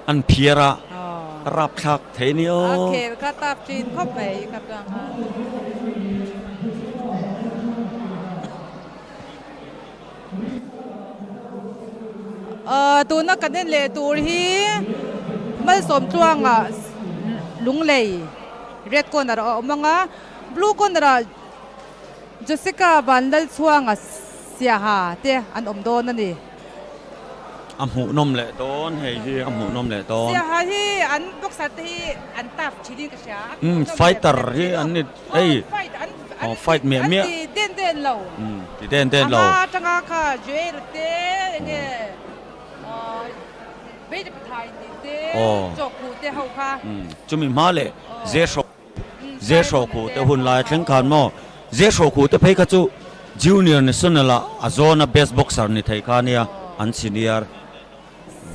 An phiar a, a rapthlak thei nia aw. A khel kha tap thin khawp mai ka tang a. Tuna kan en leh tur hi Malsawmtluanga Lunglei red corner a awm ang a, blue corner ah Jessica Vanlalchhuanga Siaha te an awm dawn a ni. A hmuhnawm leh dawn hei hi a hmuhnawm leh dawn. Siaha hi an boxer te hi an tough thin in ka hria. Umm fighter hi an ni hei aw fight miah miah. An ti den den lo. Umm ti den den lo. A hma atanga kha Joel te enge Beite Pathai tih te Chawkhu te ho kha. Umm chumi hma leh Zehrawk. Zehrawkhu te hun lai thleng khan maw Zehrawkhu te phei kha chu Junior National ah a zawna best boxer ni thei kha nia an senior.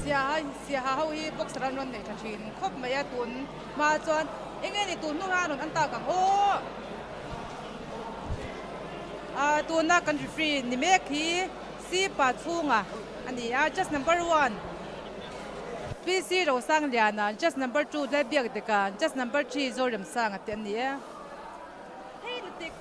Siaha Siaha ho hi boxer an rawn nei tha thin khawp mai a tun hma chuan enge ni tun hnu hian rawn an tak ang aw. Ah tuna kan referee ni mek hi Sipa chhunga a ni a just number one. PC Rosangliana, Just Number Two Lalbiakdika, Just Number Three Zoremsanga te an ni e. Hei lutuk.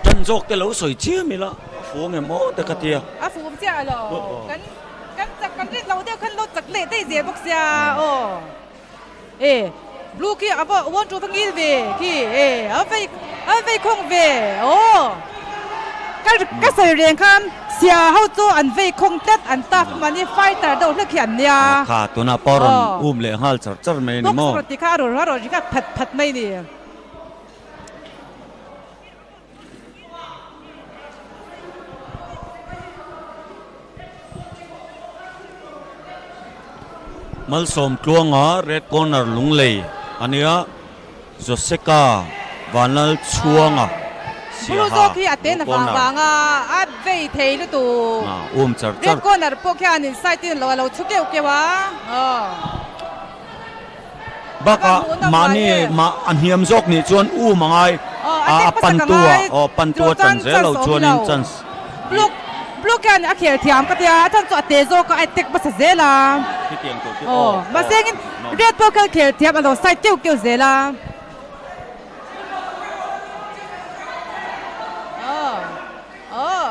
Tan zawk te lo sawi chiam ila a fu ang em aw te ka tia. A fu awm chiah lo. Kan kan chak kan rin lo deuh khan lo chak leh daih zel bawk sia aw. E blue khi a va one two va ngil ve khi e a vei a vei khawng ve aw ka ka sawi reng khan sia ho chu an vei khawng tlat an tak mahni fighter deuh hlek hi an nia kha tunah pawh rawn um leh nghal char char mai a ni maw box rawn ti kha a rawn a rawn ri kha phat phat mai a ni. Malsawm Tluanga Red Corner Lunglei a nia, Joseka Vanlalchhuanga Siaha Blue Corner. Um char char. Bakah mahni mah a hniam zawk nih chuan um a ngai a, a pantu ah aw pantu a chan zel lo chuanin chance. Blue blue khian a khel thiam ka tia a chan chu a te zawk a a attack hmasa zel a Khitiang tur chu aw aw mahse engin red pawh kha khel thiam a lo side keuh keuh zel a. Aw aw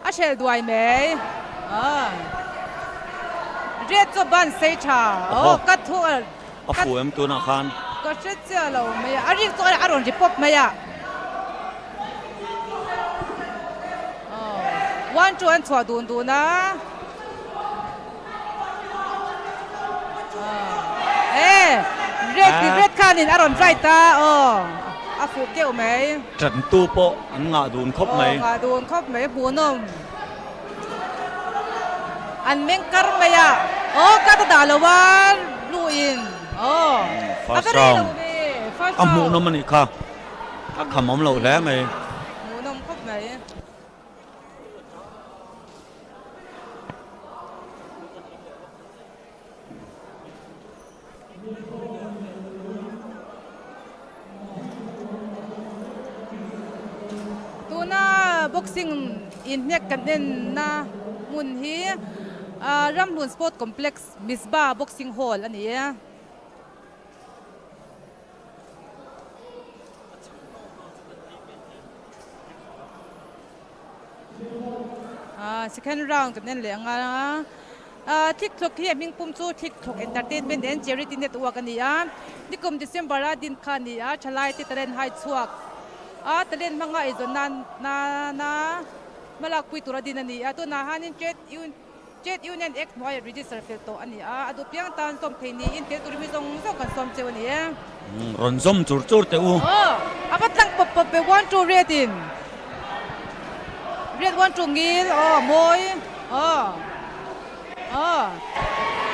A hrel duai mai. Aw. Red chu ban sei tha. Aw ka thu a. A fu em tunah khan. Ka hre chiah lo mai a. A rik chu a rawn ri pawp mai a. Aw. One two an chhuah dun dun a. E red red khanin a rawn right a. Aw. A fuh keuh mai. Tantu pawh an ngah dun khawp mai. Aw ngah dun khawp mai hmuhnawm. An meng kar mai a. Aw ka ta dah lo a blue in. Aw. First round. A hmuhnawm a nih kha. A kham awm loh hle mai. Hmuhnawm khawp mai. Tuna boxing inhnek kan enna hmun hi Ramhlun Sport Complex Misbah Boxing Hall a ni e. Second round kan en leh ang a. Thlikthlawk hi a hming pum chu Thlikthlawk Entertainment and Charity Network a ni a. Nikum December a din kha a ni a, thalai te talent hai chhuak a, talent hmanga eizawn nan nana hmalakpui tur a din a ni a. Tunah hianin Trade Trade Union Act hnuaiah register fel tawh a ni a, a duh piang tan sawm thei niin tel turin mi zawng zawng kan sawm cheu a ni e. Rawn zawm chur chur teh u. Aw, a va tlang pawp pawp ve one two red in. Red one two ngil, aw mawi, aw, aw,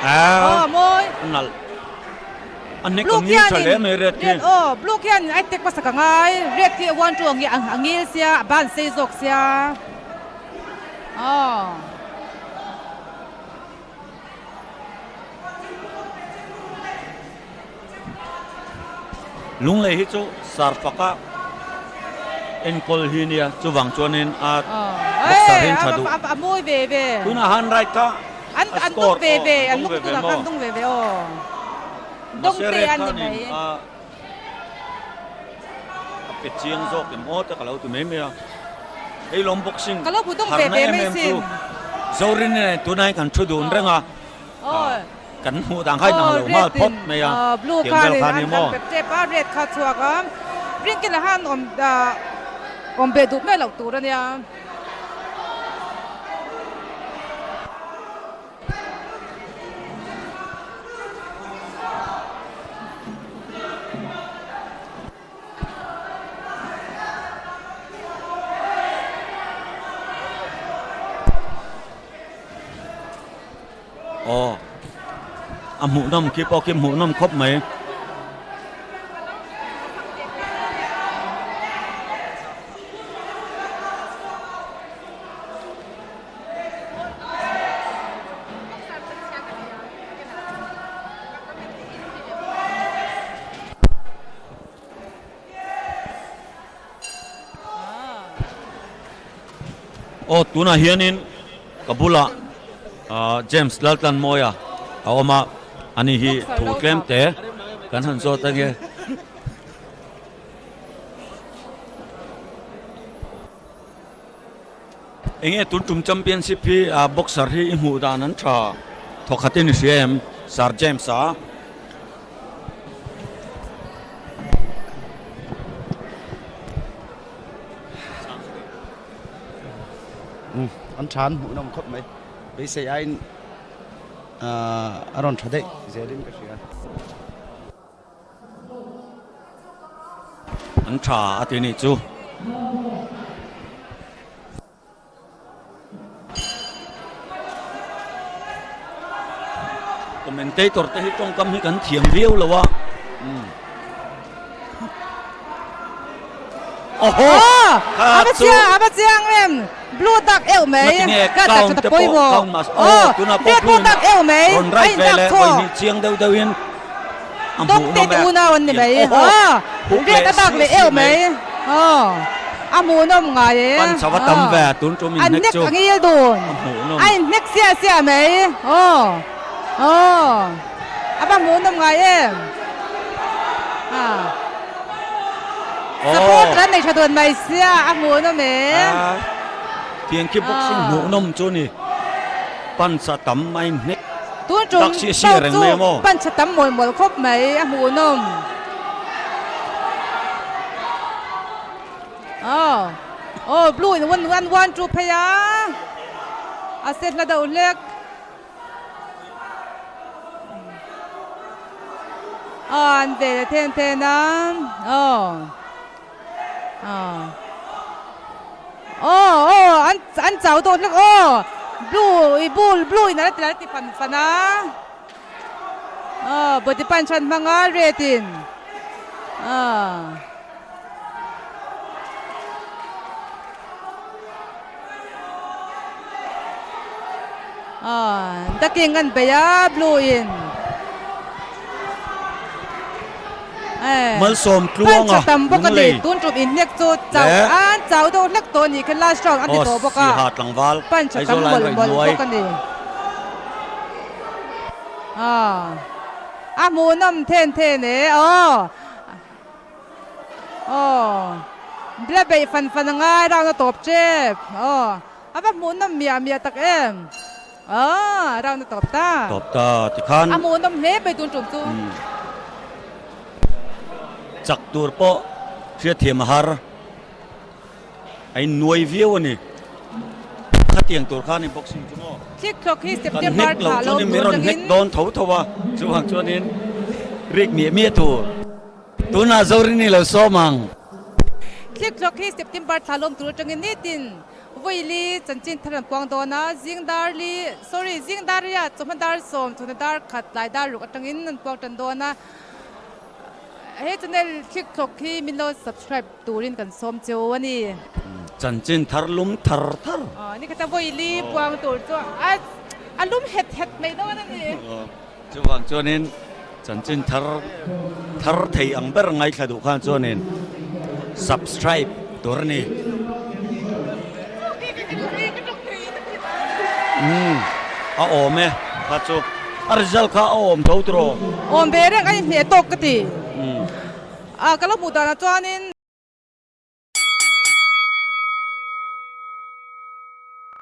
aw mawi. Nalh. A hnek Blue ang ngil tha khianin hle mai red khi. Red aw blue khianin a tek hmasak a ngai red khi one two ang hi a ngil sia a ban sei zawk sia aw. Lunglei hi chu sarfaka enkawl hi nia chuvang chuanin a boxer hi an tha duh. A mawi ve ve. Tunah han right kha a score aw an dawng ve ve maw. An dawng ve ve aw. Mahse red khanin a pe chiang zawk em aw te ka lo ti mai mai a. Hei lawm boxing harna em em chu Zorin nen tunah hian kan thu dun reng a. Kan hmuh dan kha inang lo nghal phawt mai a, tiang vel kha a ni maw? Blue khanin an pep tep a, red kha a chhuak a, Rinkin a han awm awm ve duh mai loh tur a nia. Aw a hmuhnawm khi pawh khi hmuhnawm khawp mai. Aw tunah hianin ka bulah ah James Laltlanmawia a awm a ani hi thu tlem te kan han zawt ange. Enge tun tum championship hi ah boxer hi i hmuh dan an tha thawkhat in i hria em Sir James a. An tha an hmuh nawm khawp mai beisei aiin a rawn tha daih zelin ka hria. An tha a ti nih chu. Commentator te hi tawngkam hi kan thiam viau lo a. Oho! A va chiang, a va chiang em! Blue dak euh mai. Ngatinge count te pawh count mas oh tunah pawh blue dak euh mai. Rawn right ve leh vawi hnih chiang deuh deuh in a hmuh nawm e. Unau an ni mai. Oho! Huk leh si si mai. A hmuh nawm ngai e. Pan chho a tam ve tun tum in hnek chu. An hnek a ngil dun. A hmuh nawm. A in hnek siah siah mai. Aw. Aw. A va hmuh nawm ngai em. Support an nei tha dun mai sia a hmuh nawm e. Tiang khi boxing hmuh nawm chu ni. Pan cha tam mai hnek. Tun tum pawh chu pan cha tam mawlh mawlh khawp mai a hmuh nawm. Aw aw blue in one one one two phei a a set hla deuh hlek aw an ve leh then then a aw aw aw aw an an chau deuh hlek aw blue i bul blue in a la ti fan fan a. Aw body punch an hmang a red in aw. Aw ducking an bei a blue in Malsawm tluanga punch a tam bawk a ni lunglei tun tum inhnek chu chau leh an chau deuh hlek tawh a nih kha last round an ti aw tawh bawk a Siha tlangval punch a tam Aizawl mawlh line mawlh hnuai. bawk a ni. Aw a hmuhnawm then then e aw aw bla beih fan fan a ngai round a tawp tep aw a va hmuhnawm miah miah tak em aw round a tawp ta Tawp ta tikhan a hmuhnawm hle mai tun tum chu. Chak tur pawh hriatthiam a har. A in nuai viau a ni. Khatiang tur khan in boxing chu maw? Thlik thlawk hi Kan September hnek lo thla lo chuanin min tur rawn hnek atangin. dawn tho tho a, chuvang chuanin rik miah miah tur. Tunah Zorini lo sawm ang. Thlik thlawk hi September thla lawm tur atangin nitin Vawili chanchin thar an puang dawn a, zing dar li, sorry, zing dar riat, chawhma dar sawm, chawhna dar khat, tlai dar ruk atangin an puang tan dawn a. He channel thlik thlawk hi min lo subscribe turin kan sawm cheu a ni. Chanchin thar lum thar thar. Aw ni khata vawi li puang tur chu a a lum het het mai dawn a ni. Chuvang chuanin chanchin thar thar thei ang ber ngaithla duh khan chuanin subscribe tur a ni. Umm a awm e kha chu a result kha a awm tho tiraw. Awm ve reng a inhmeh tawk ka ti. A ka lo hmuh danah chuanin.